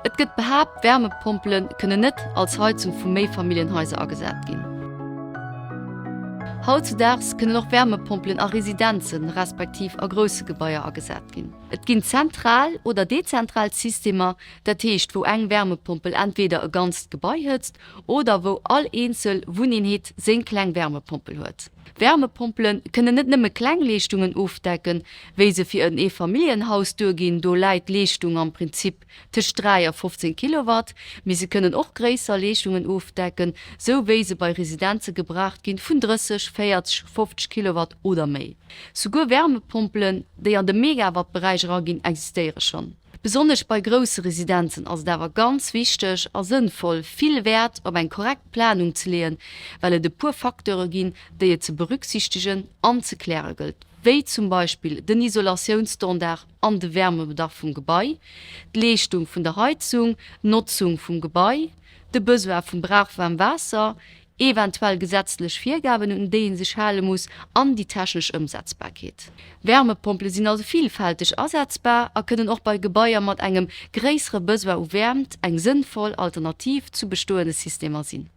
Et gëtt behaapt, Wärmepompele kënnen net als Heizung vu Méifamilljenhaiser agesat ginn. Hautzudaags kënnen och Wärmepompelen a Residenzen, respektiv a grousse Gebaier agesat ginn. Et ginn zentral oder dezentral Systemer, dat heescht wou eng Wärmepompel entweder e ganzt Gebai hëtzt oder wou all eenzel Wunneenheet seng kleng Wärmepompel huet. Wärmepompele kënnen net nëmme kleng Leeschtungen ofdecken, wéi se fir en Eefamilljenhaus duerginn, do läit d'Leeschtung am Prinzip tëscht 3 a 15 Kilowatt, mee se kënnen och gréisser Leeschtungen ofdecken, sou wéi se bei Residenze gebraucht ginn, vun 30, 40, 50 Kilowatt oder méi. Souguer Wärmepompelen, déi an de Megawatt-Beräich eraginn, existéiere schonn. Besonnesch bei grousse Residenzen ass et awer ganz wichteg a sënnvoll, vill Wäert op eng korrekt Planung ze leeën, well et e puer Facteure ginn, déi et ze berücksichtegen an ze kläre gëllt, wéi zum Beispill den Isolatiounsstandard an de Wärmebedarf vum Gebai, d'Leeschtung vun der Heizung, d'Notzung vum Gebai, de Besoin vum brauchwaarm Waasser, eventuell gesetzlech Virgaben, un déi ee sech hale muss, an déi technesch Ëmsetzbarkeet. Wärmepompele sinn also villfälteg asetzbar a kënnen och bei Gebaier mat engem gréissere Besoin u Wäermt eng sënnvoll Alternativ zu bestoende Systemer sinn.